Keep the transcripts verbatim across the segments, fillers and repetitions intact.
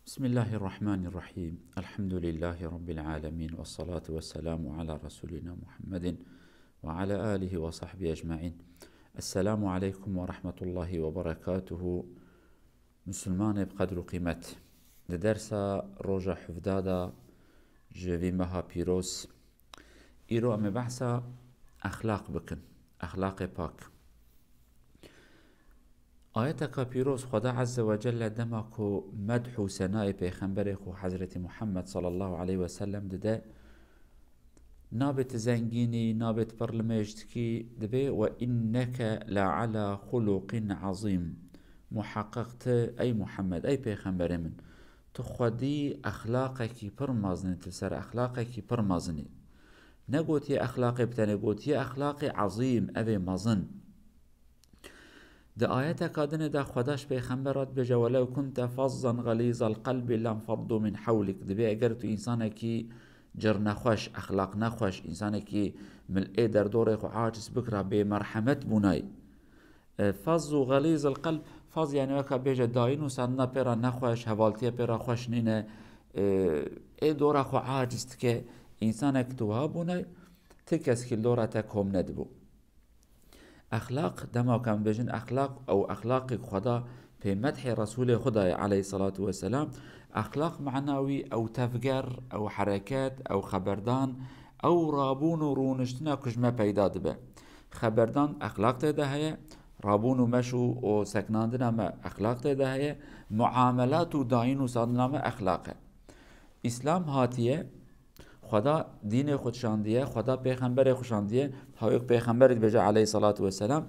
بسم الله الرحمن الرحيم. الحمد لله رب العالمين، والصلاة والسلام على رسولنا محمد وعلى آله وصحبه أجمعين. السلام عليكم ورحمة الله وبركاته. Musulmanê bi qedr û qîmet. Di dersa roja hevdeh de ji vî meha pîroz, îro em ê behsa exlaq bikin. Exlaqê pak. Ayeteka pîroz, Xweda Azze ve Celle dema ku medh û senayê Pêxemberê xwe Hezretî Muhammed sallallahu aleyhi ve sellem dide, nabê tu zengîn î, nabê tu pir limêj dikî, dibê, "Ve inneke le ala xuluqin azîm." Muheqeq tu, ey Muhammed, ey Pêxemberê min, tu xwedî exlaqekî pir mezin î, tu li ser exlaqekî pir mezin î. Negotiye exlaqê bi tenê, gotiye exlaqê ezîm, ev ê mezin. Di ayeteka dinê de Xweda ji Pêxembera dibêje, "Welew kunte fazzan xelîzal qelbî lenfaddu min hewlik." Dibê eger tu însanekî cirnexweş, exlaqnexweş, însanekî milê derdorê xwe aciz bikira, bêmerhemet bûnay. E, fazz û xelîzal qelb, fazz yani weka bêje dayîn û sandina pê re nexweş, hevaltiye pê re xweş nîne, e, ê dora xwe aciz dike, însanek tu wiha bûnay, ti keskî li dora te kom nedibû. Exlaq, dema ku em bêjin exlaq, ew exlaqê ku Xweda pê medhê Resûlê xwe daye aleyhissalatu vesselam, exlaq mana wî ew tevger, ew hereket, ew xeberdan, ew rabûn û rûniştina ku ji me peyda dibe. Xeberdan exlaq tê de heye, rabûn û meş û, û seknandina me exlaq tê de heye, muamelat û dayîn û sandina me exlaq e. Îslam hatiye, Xweda dînê xwe şandiye, Xweda pêxemberê xwe şandiye. Hawêk pêxemberê dibêje aleyhissalatu vesselam,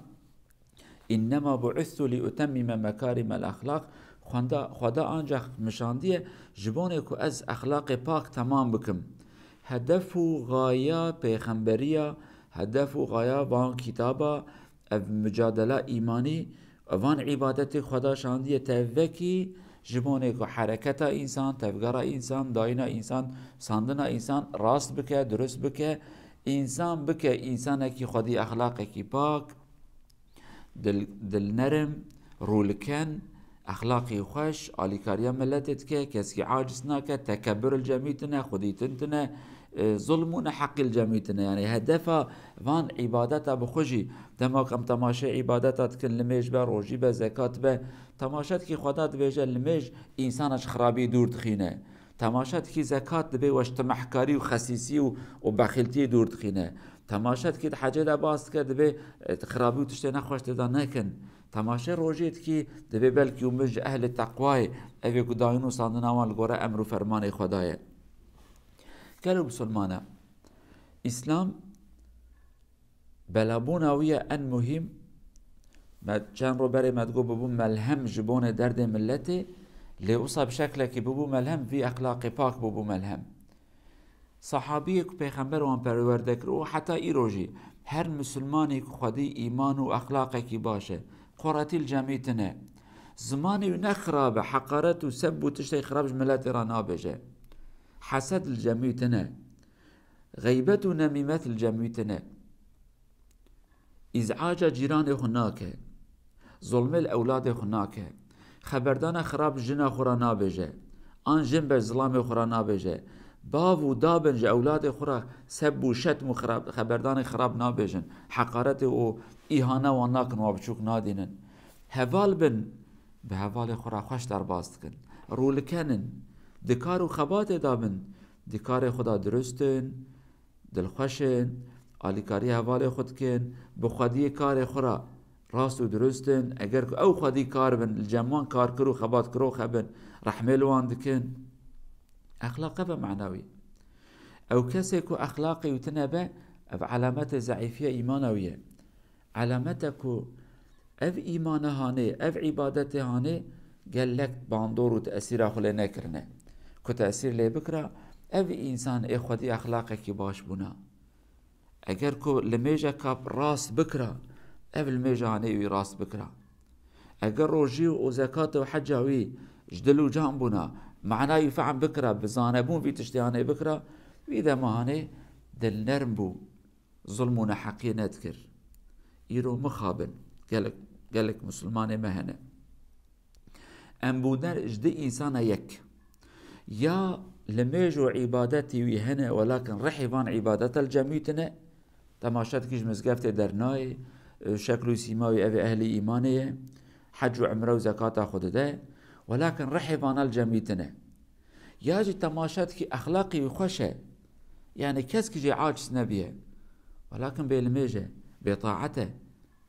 "Innema bu'istu li utemmime mekarimel exlaq." Xwenda-, Xweda ancax min şandiye ji bonê ku ez exlaqê pak temam bikim. Hedef û xaya pêxemberiya, hedef û xaya van kitaba, ev mucadela îmanî, van îbadetê Xweda şandiye te vekî ji bonê ku hereketa însan, tevgera însan, dayîna însan, sandina însan rast bike, dirust bike, însan bike însanekî xwedî exlaqekî pak, dil, dilnerm, rûliken, exlaqî xweş, alîkariya miletê dike, keskî aciz nake, tekebur li cemî tine, xwedîtin tine, e, zulm û neheqî li cemî tine. Yanî hedefa van îbadeta bi xwe jî, dema ku em temaşê îbadeta dikin, limêj be, rojî be, zekat be, temaşe dikî Xweda dibêje, limêj însana ji xirabî dûr dixîne. Temaşe dikî zekat dibê we ji timehkarî û xesîsî û, û bexîltiyê dûr dixîne. Temaşe dikî di hecê de bas dike dibê, e, xirabî û tiştê nexweş tê de nekin. Temaşe rojê dikî dibê belkî û min ji ehlê teqwayê, evê ku dayîn û sandina wan li gora emr û fermanê Xweda ye. Gelo Musulmana, Îslam belabûna wî ye en muhîm. Me çend ro berê me digot bibû melhem ji bonê derdê miletê, lê wisa bi şeklekî bibû melhem, vî exlaqê pak bibû melhem. Sahabiyê ku Pêxember wan perwerde kir û heta îro jî her misilmanî ku xwedî îman û exlaqekî baş e, qoretî li cemî tine. Zimanê wî ne xirab e, heqaret û seb û tiştê xirab ji miletê re nabêje. Hesed li cemî tine. Xeybet û nemîmet li cemî tine. Îz'aca cîranê xwe nake. Zulmê li ewladê xwe nake. Xeberdana xirab jina xwe re nabêje. An jin be zilamê xwe re nabêje. Bav û da bin ji ewladê xwe re seb û şetm û xirab, xeberdanê xirab nabêjin. Heqaretê û îhana wan nakin, wa biçûk nadînin. Heval bin, bi hevalê xwe re xweş derbas dikin. Rûlikenin. Di kar û xebatê de bin, di karê xwe de dirust in, dilxweş in, alîkarî hevalê xwe dikin, bi xwediyê karê xwe re rast û dirust in. Eger ku ew xwedî kar bin, li cem wan karkir û xebatkirox hebin, rehmê li wan dikin. Exlaq ev e manawî. Ew kesê ku exlaqê wî tine be, ev elametê zeîfiya îmana wî ye. Elamete ku ev îmana hanê, ev îbadetê hanê gelek bandor û tesîra xwe lê nekirine. Ku tesîr lê bikira, ev însan ê xwedî exlaqekî baş bûna. Eger ku limêjeka rast bikira, ev limêja hanê wî rast bikira. Eger rojî û zekat û heca wî ji dil û can bûna, mana wî fehm bikira, bi zanebûn vî tiştê hanê bikira, wî dema hanê dilnerm bû. Zulm û neheqiyê nedikir. Îro mixabin, gelek, gelek misilmanê me hene. Em bûner ji di însana yek. Ya limêj û îbadetî wî hene, welakin rihê van îbadeta li cem wî tine. Temaşe dikî ji mizgeftê dernayê, şekl û sîma wî ev ê ehlî îmanê ye, hec û umre û zekata xwe dide, welakin rihê vana li cem wî tine. Ya jî temaşe dikî exlaqê wî xweş e, yanî keskî jê aciz nebiye, welakin bêlimêj e, bêtaet e,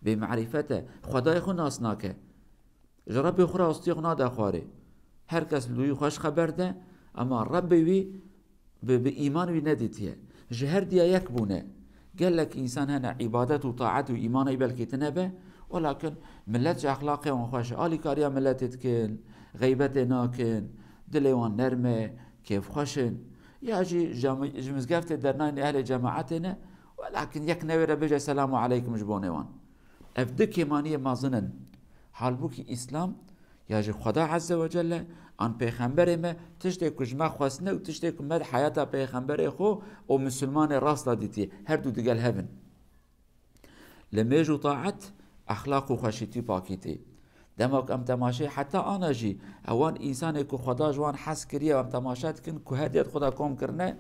bêmerîfet e, Xwedayê xwe nas nake. Ji Rebbê xwe re astiyê xwe nade xwarê. Her kes li wî xweş xeber de, ema Rebbê wî bi, bi îman wî nedîtiye. Ji her diya yek bûne. Gelek însan hene, îbadet û taet û îmana wî belkî tine be, welakin millet ji exlaqê wan xweş e. Alîkariya milletê dikin, xeybetê nakin, dilê wan nerm e, kêfxweş in. Ya jî ji, ji mizgeftê dernayne, ehlê cemaetê ne, welakin yek newêre bêje selamu aleykum ji bonê wan. Ev du kêmaniyê mezin in. Halbûkî Îslam ya jî Xweda Azze ve Celle an Pêxemberê me tiştê ku ji me xwestine û tiştê ku me di heyata Pêxemberê xwe û misilmanê rast de dîtiye, her du digel hev in. Limêj û taet, exlaq û xweşîtî û pakîtî. Dema ku em temaşeyê heta ana jî, ewan însanê ku Xweda ji wan hez kiriye, em temaşe dikin ku hediya di xwe de kom kirine,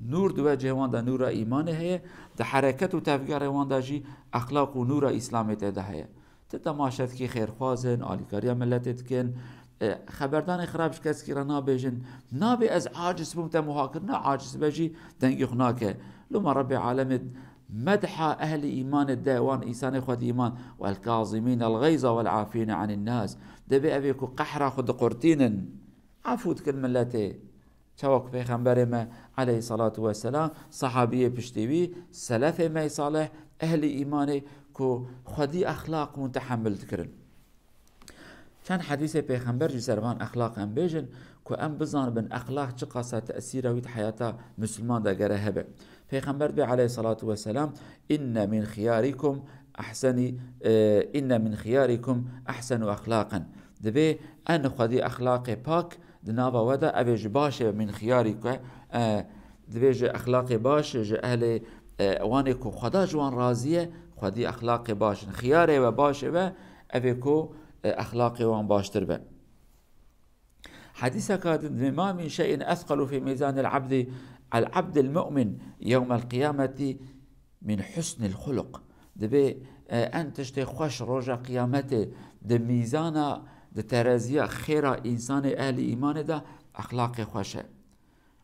nûr di wecihê wan de nûra îmanê heye, di hereket û tevgerê wan de jî exlaq û nûra Îslamê tê de heye. Ti temaşe dikî xêrxwaz in, alîkariya miletê dikin, e, xeberdanê xirab ji keskî re nabêjin, nabê ez aciz bûm, te muha kirina aciz be jî dengê xwe nake. Loma Rebbê alemê medha ehlî îmanê de, wan însanê xwedî îman, "Wel kazimîn el gayza wel afîne anin nas." Dibê ev ê ku qehra xwe diqurtînin, afû dikin miletê. Çawa ku Pêxemberê me aleyhissalatu vesselam, sahabiyê piştî wî, selefê me salih, ehlî îmanê ku xwedî exlaq hûn tehemil dikirin. Çend hedîsê Pêxember jî ser van exlaq em bêjin ku em bizanibin exlaq çiqasa tesîra wî di heyata Musulman de gere hebe. Pêxember dibê aleyhissalatu vesselam, "Inne min xiyarikum ehseni, e, inne min xiyarikum ehsenu exlaqen." Dibê en xwedî exlaqê pak di nava we de, ev ê ji baş e, min xiyarî ku, e, dibê ji exlaqê baş, ji ehlê, e, wanê ku Xweda ji wan razî ye, xwedî exlaqê baş in. Xiyarê we, başê we, ev ê ku, e, exlaqê wan baştir be. Hedîseka din dibê, "Ma min şey'in esqalu fî mîzanil abdi, el abdil mu'min yewmel qiyameti min husnil xuluq." Dibê, e, en tiştê xweş roja qiyametê di mîzana, di tereziya xêra însanê ehlî îmanê de exlaqê xweş e.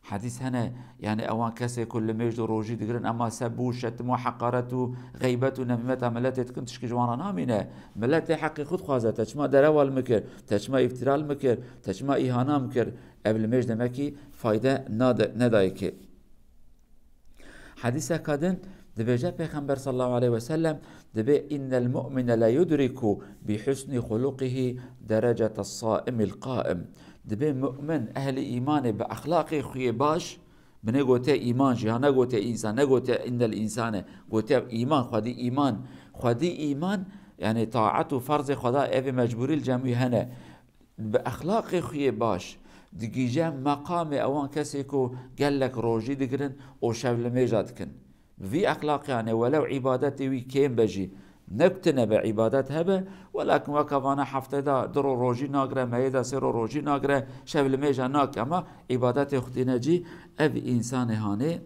Hedîs hene, yanî ewan kesê ku limêj û rojî digirin, ema seb û şetim û heqaret û xeybet û nemîmeta miletê dikin, tişkî ji wan re namîne. Miletê heqê xwe dixwaze, te çima derewa li min kir, te çima îftira li min kir, te çima îhana min kir? Ev limêj demekî fayde nade-, nedayê kê. Hedîseka din dibêje Pêxember sallallahu aleyhi ve sellem, dibê, "Innel mu'mine le yudriku bi husni xuluqihi derecetes saimil qaim." Dibê mu'min, ehlî îmanê bi exlaqê xwe yê baş, binê gote îman jî, ha negote însan, negote innel însane, gote îman, xwedî îman. Xwedî îman, yanî taet û ferzê Xweda, evê mecbûrî li cem wî hene. Bi exlaqê xwe yê baş digihîje meqamê ewan kesê ku gelek rojî digirin û şevlimêja dikin. Bi vî exlaqê hane welew îbadetê wî kêm be jî, ne ku tine be, îbadet hebe, welakin weke vana heftê de du ro rojî nagire, meyê de sê ro rojî nagire, şevlimêja nake, ema îbadetê xwe tîne cî, ev însanê hanê,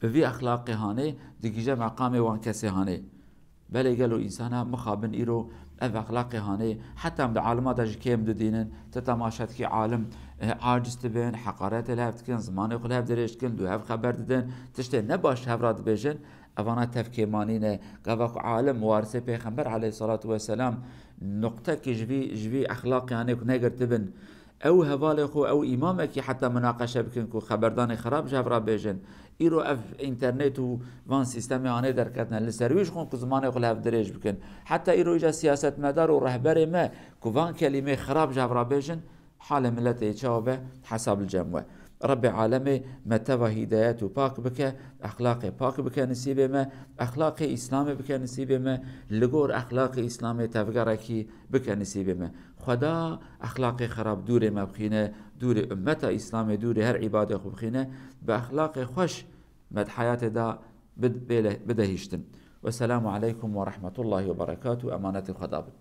bi vî exlaqê hanê digihîje meqamê wan kesê hanê. Belê gelo însana mixabin îro ev exlaqê hanê, heta em di alima de jî kêm didînin, ti temaşe dikî alim, e, aciz dibin, heqaretê li hev dikin, zimanê xwe li hev dirêj dikin, dû hev xeber didin, tiştê ne baş hev re dibêjin, evana tev kêmanî ne. Gava ku alim warisê Pêxember aleyhissalatu vesselam nuqtekî ji vî, ji vî exlaqê hanê ku negirtibin, ew hevalê xwe, ew îmamekî heta minaqeşe bikin ku xeberdanê xirab ji hev re bêjin. Îro ev înternet û van sîstemê hanê derketine, li ser wî jixwin ku zimanê xwe li hev dirêj bikin. Heta îro îca siyasetmedar û rehberê me ku van kelîmê xirab ji hev re bêjin, halê miletê çawa be, hesab li cem we. Rebbê alemê me teva hîdayet û pak bike, exlaqê pak bike nisîbê me, exlaqê Îslamê bike nisîbê me, li gor exlaqê Îslamê tevgerekî bike nisîbê me. Xweda exlaqê xerab dûrê me bixîne, dûrê ummeta Îslamê, dûrê her îbadê xwe bixîne, bi exlaqê xweş me di heyatê de bid-, bêle-, bide hiştin. Wesselamu aleykum ve rahmetullahi ve berekatuhu. Emanetê Xweda bin.